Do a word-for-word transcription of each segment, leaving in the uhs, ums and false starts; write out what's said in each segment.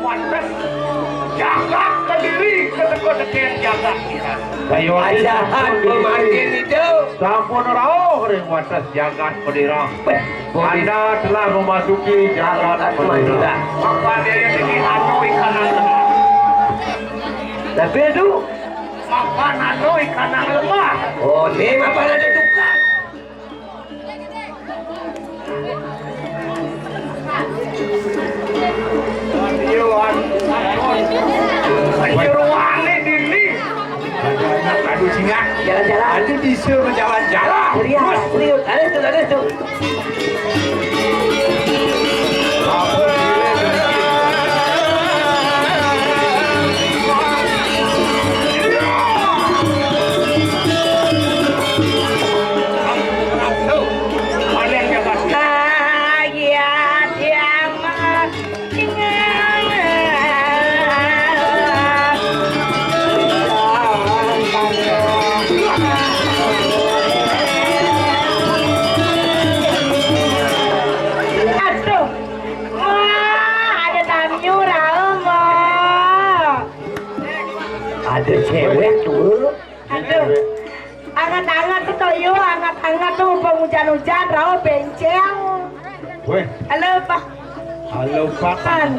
Wates jagat Kediri, ketekodekan jagat Kediri. Ayo, ajahan pemangkin itu. Sampun rauh ring wates jagat Kediri. Anda telah memasuki jagat Kediri. Apa dia yang tinggi anu ikan anu? Tapi itu mapan anu ikan anu lemah. Oh, ini mapan ada tukang. Aduh, aduh, aduh. Aduh, aduh, aduh, singa. Jalan-jalan. Aduh, bisa berjalan-jalan. Serius, serius. Ada tuh, ada tuh. Aduh. Wah, ada tamu, rauh, Mo. Ada cewek tuh. Aduh. Anget-anget tuh, Toyo, anget-anget tuh, mumpung hujan-hujan, rauh benceng. Weh. Halo, Pak. Halo, Pak. Pan.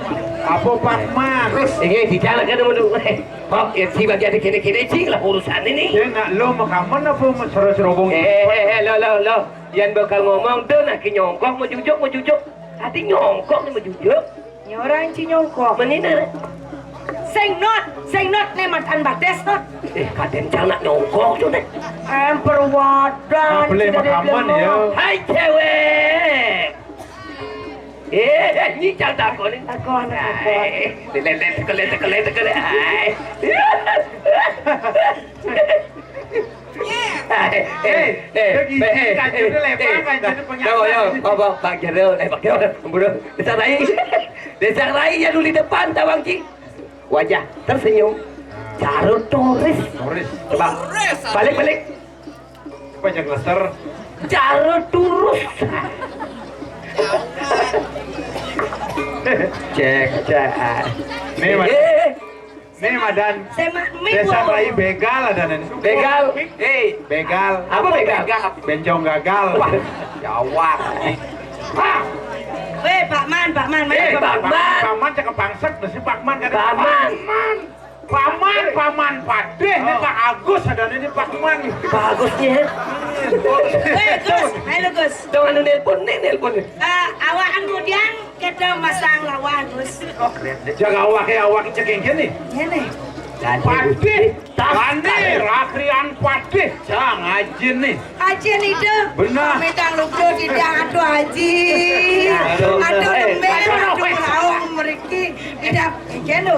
Apa, Pak Man? Terus, ini di jalan kan, dulu. Kok ya, si bagi ada kene-kene, cing lah urusan ini. Ya, nak lo makamen apa mesra serobong? Eh, eh, eh, lo, lo, lo. Yang bakal ngomong tuh, nak nyongkok, mau jujuk, mau jujuk. Tadi nyongkok nih, mau jujuk. Nyorang ci nyongkok. Menina. Sing not, sing not nih matan bates not. Eh, kaden cang nak nyongkok tuh deh. Em, perwadan. Nah, boleh makamen ya. Hai, cewek. Eh, eh, ini cang takon ini. Takon, takon. Hai, lelet, lelet, lelet, lelet, lelet. Hai. Eh, eh, eh, eh, eh, eh, yo, yo, apa, Pak Jero, eh, Pak Jero, buru, Desa Rai, Desa Rai ya dulu di depan, tawang ki, wajah tersenyum, carut turis, turis, coba, balik, balik, banyak lester, carut turus, cek, cek, nih, Mas. Eh, eh, Nih, Madan. Desa Rai begal ada nih. Begal. Eh, begal. Apa begal? Bencong gagal. Wah, jawab. Weh, Pak Man, Pak Man, mana Pak Man? Pak Man cakep bangsat, mesti Pak Man kan. Pak Man. Paman, Paman Padeh, nih Pak Agus ada nih, Pak Man. Pak Agus nih. Eh, Gus, halo, Gus. Dong, anu nelpon nih, nelpon nih. Eh, awak kemudian kita masang lawan, Gus. Jaga awak ya, awak cekengken nih. Ini. Padeh. Tane, rakrian padeh. Cang, ajin nih. Ajin itu. Benar. Medang luput tidak, aduh, Haji. Aduh, aduh, eh, lembek, aduh, aduh, eh, laung meriki. Tidak, iya, lo.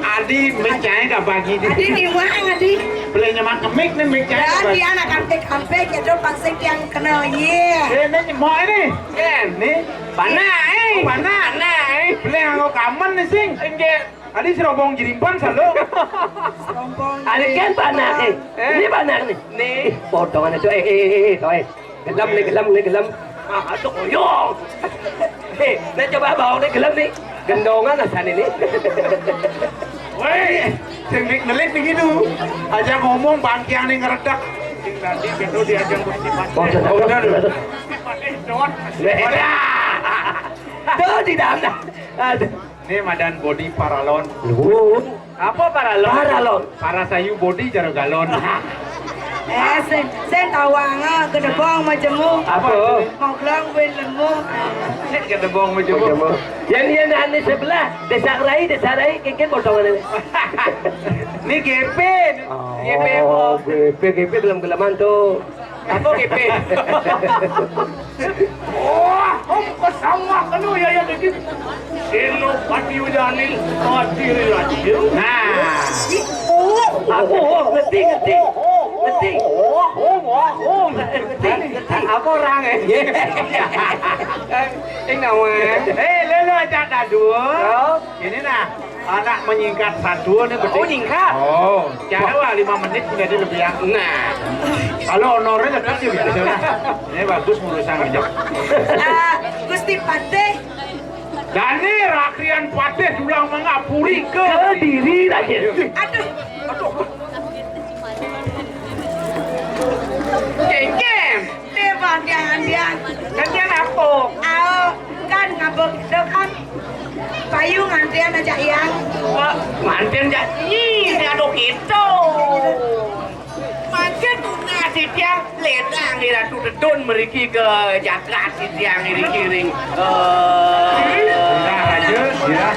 Adi, mecahnya dah bagi di. Adi, ni wang, Adi. Boleh nyemak kemik nih, mecahnya dah bagi. Dia anak kampek-kampek, itu pasti yang kena, iya. Eh, ini mau ini. Kan, nih. Panak, eh. Oh, panak. Panak, eh. Boleh nganggo kamen nih, sing. Enggak. Adi serobong jirimpan, salo. Serobong. Adi kan panak, eh. Eh? Ini panak nih. Nih. Ih, potongan itu, eh, eh, eh, eh, toh, eh. Gelem nih, gelem nih, gelem. Ah, aduh, koyong. Eh, nih coba bawa nih, gelem nih. Gendongan asan ini. Woi, sing mik nelik nih gitu. Aja ngomong bangkiang nih ngeredak. Sing tadi gitu diajak berdebat. Oh, udah, udah. Tuh, di dalam dah. Aduh. Ini madan body paralon. Lu. Apa paralon? Paralon. Para sayu body jaro galon. Eh, sen, sen tawang, ah, gedebong majemuk. Apa? Moglang win lemu. Gedebong majemuk. Majemuk. Yang dia nani sebelah, Desa Rai, Desa Rai, kengken potongan ini. Ini G P. Oh, G P, Bos. G P, G P gelem-geleman tuh. Apa G P? Wah, om kesama kenu ya, ya, jadi. Senopati Udaning hadir lagi. Nah. Oh, aku, oh, ngerti, ngerti. Ngerti. Oh, oh, oh, oh. Ngerti, ngerti. Apa orang, eh? Eh, ini nama. Eh, lelo ajak dadua. Ini nah. Anak menyingkat satu nih, betul. Oh, nyingkat. Oh, cara lah lima menit sudah dia lebih yang. Nah. Kalau honornya lebih sih, biasa lah. Ini bagus urusan aja. Ah, Gusti Patih. Dane rakrian patih dulang mangapuri ke Kediri, Raden. Aduh, aduh. Cengkem. Dia bang, dia, dia. Gantian apa? Ao, kan ngabuk itu kan. Payu ngantian aja yang. Wah, ngantian aja. Ih, dia ada gitu. Mangke tunas titiang ledang Ratu Tedun mriki ke jagat titiang iring-iring. Eh, Ira raja, ira.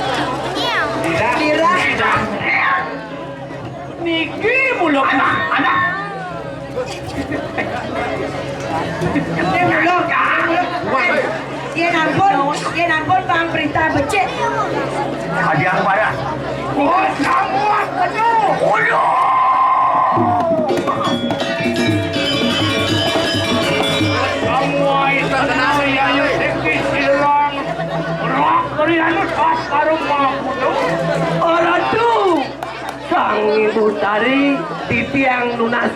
Ira. Ira. Niki mula anak, anak. Ini mula, ini mula. Wah. Yen ampun, yen ampun, Bang, berita becik. Ada yang parah. Oh, kamu apa tuh? Waduh. Kamu itu kenapa ya, ya, Seki Silang? Roh kalian pas karung mampu tuh. Oh, Ratu, Sang Ibu Tari, titiang nunas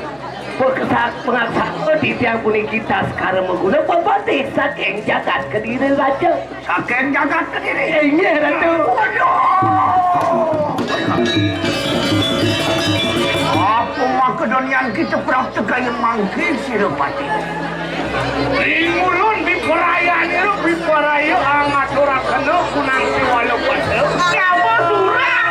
Pekesat pengaksana titiang puniki Taskara Maguna pepatih saking jagat Kediri, Raja. Saking jagat Kediri? Inggih, Ratu. Waduh. Apa maka donian kita prapta kaya mangke, Sirapati? Ring ulun biparaya niru, biparaya angaturaken kunang siwala pada. Siapa surang?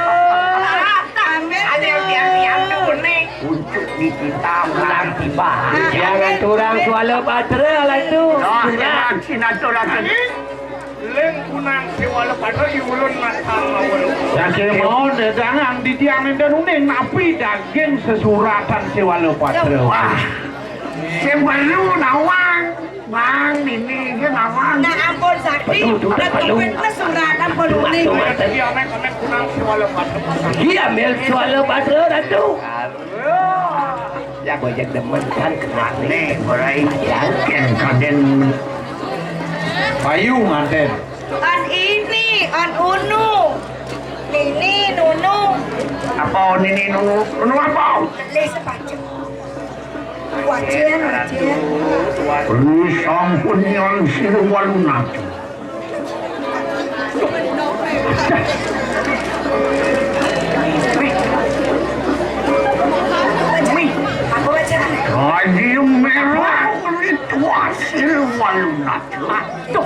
Ada yang tiang-tiang tuh bening. Pucuk di kita ulang tiba. Jangan turang suala patra lah itu. Nah, jangan sinaturaken. Leng kunang siwala pada iulun matan mawon. Saking mawon dadangan di tiang enten uning napi daging sesuratan siwala patra. Wah. Sing perlu nawang. Bang, ini dia nawang. Nah, ampun, Sakti. Betul, betul, betul. Kepit mas suratan penulis. Betul, betul. Dia mek, mek kunang siwala patra. Iya, mel suala patra, Ratu. Ya, gojek demen kan kemana? Nih, berai. Ayan. Ken kaden. Payu nganten. An ini, an unu. Nini, nunu. Apa nini, nunu? Nunu apa? Lih sepatu. Wajen, wajen. Lu sampun yang siru walunat. Wih, apa wajen? Kayu merah ritual siru walunat. Tuh.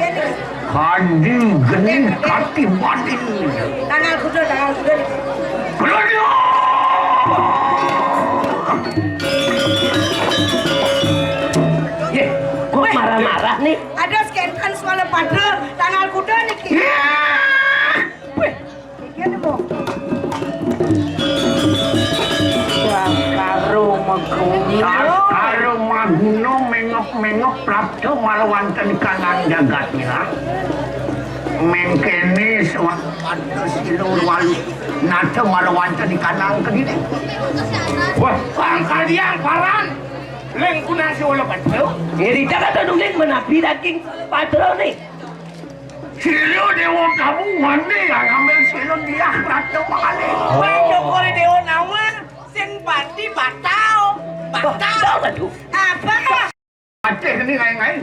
Kanjeng geni kati batin. Tanggal kuda, tanggal kuda. Kuda. Ye, kok marah-marah nih? Ada skentan suara pada tanggal kuda niki. Ya. Wih. Karo Maguna. Karo Maguna mengok-mengok prapta marwanten kanang jagat nira. Mengkene sewaktu silur walu nata marwanten kanang kediri. Wah, pangkadiang paran. Leng kunang siwala patra. Iri jagat anu leng menapi daging patra nih. Sira Dewa Tamu wani ngambil sira diah ratu mangalih. Wah, Jokori Dewa Nawang sing pati batal. Batal. Batal, aduh. Apa? Patih ini ngai-ngai.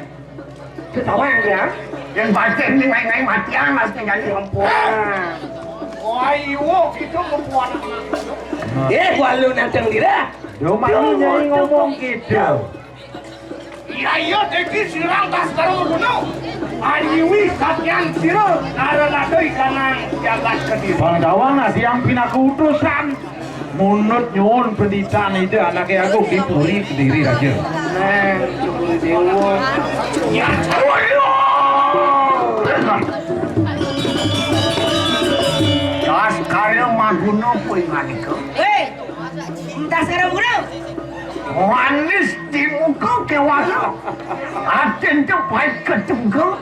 Sesawang ya. Yang patih ini ngai-ngai matian mas tinggal di ampun. Wah, iwo gitu membuat. Eh, gua lu nantang dira. Yo, malu nyai ngomong gitu. Iya, iya, dadi sirang tas karo gunung. Ariwi sakian sira nara nado ikanang jagat kediri. Pandawan nah siang pinaku utusan. Munut nyuwun pendidikan ide anake aku di puri kediri raja. Neng, Cukuri Dewa. Ya, waduh. Tas karo maguna kuwi nganika. Hei, tas karo maguna. Manis di muka kewala. Aten tu baik ketunggal.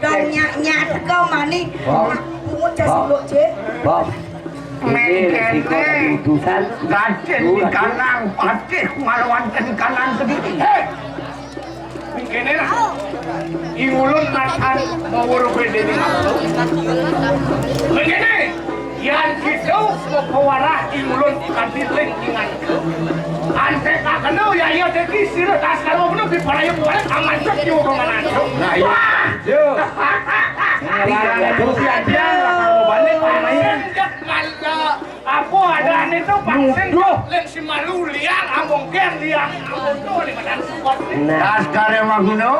Dong nyak-nyak teko mani. Bang. Pungut jas Bang. Uluk, Cik. Bang. Ini resiko dari utusan. Gacin di kanang, patih ngalawan di kanang kediri. Hei! Mengkene lah. Ing ulun natan mawuruh dening aku. Mengkene. Yan kita pewarah ing ulun kadiling ingan. Antek akeno ya ya dadi sira tas karo ngono di paraya paraya aman cek yo kok aman. Nah, iya. Wah! Yo. Iya, iya, terus ya, dia nggak mau balik, anaknya. Apa ada itu vaksin? Nuduh. Lain si malu liar, among gen dia. Among tuh di badan support. Nah. Laskar Maguna,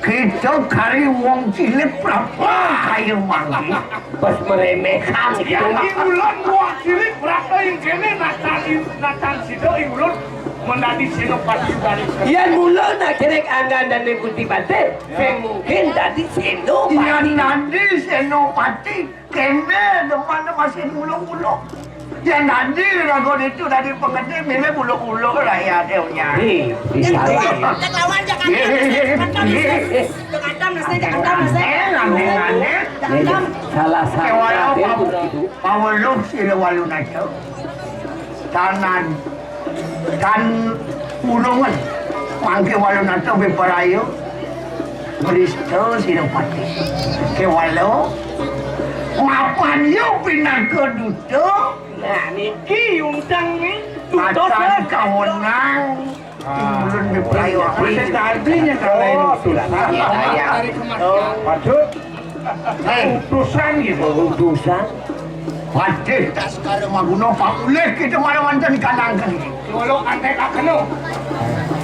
kita kari wong cilik berapa kayu mangi? Pas meremehkan gitu. Yang di ulun wong cilik berapa yang kene natan, natan sido ulun menjadi senopati dari. Yan mula nak kerek anggan dan mengikuti batik, sing mungkin dadi senopati. Yan dadi senopati, kene depan masih mula-mula. Yan dadi ragon itu dadi pengedil, milih mula-mula rakyat dia punya. Ih, bisa. Cek lawan, cek Adam, cek Adam, cek Adam, cek Adam. Eh, aneh-aneh. Cek Adam. Salah satu. Kewala dia apa? Begitu. Pawelung sila walu naco. Tanan. Tan urungan. Mangke walu naco beparayo. Brista Sinopati. Kewala. Mapan yo pinaka duta. Nah, niki untang ni. Duta. Matan kawenang. Ulun beparayo. Masih tadinya kalau ini utusan. Iya, iya. Waduh. Hei. Utusan gitu. Utusan. Waduh, Laskar Maguna, pamulih kita marang wonten kanang kene. Lolo antek akeno.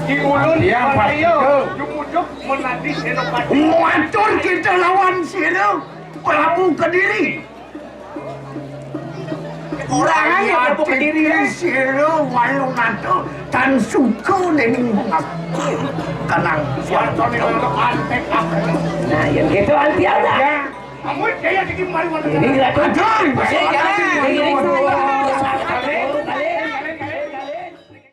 Di ulun. Iya, Pak. Ayo, jujuk-jujuk menanti senopati. Matur kita lawan sira Prabu Kediri. Orang aja Prabu Kediri, ya. Sira walu nato tan suka dening kanang. Suartone lolo antek akeno. Nah, yang gitu antian lah. Ya. Amun kaya dikit mari wonten. Ini nggak ada. Aduh, ini nggak ada. Ini nggak ada.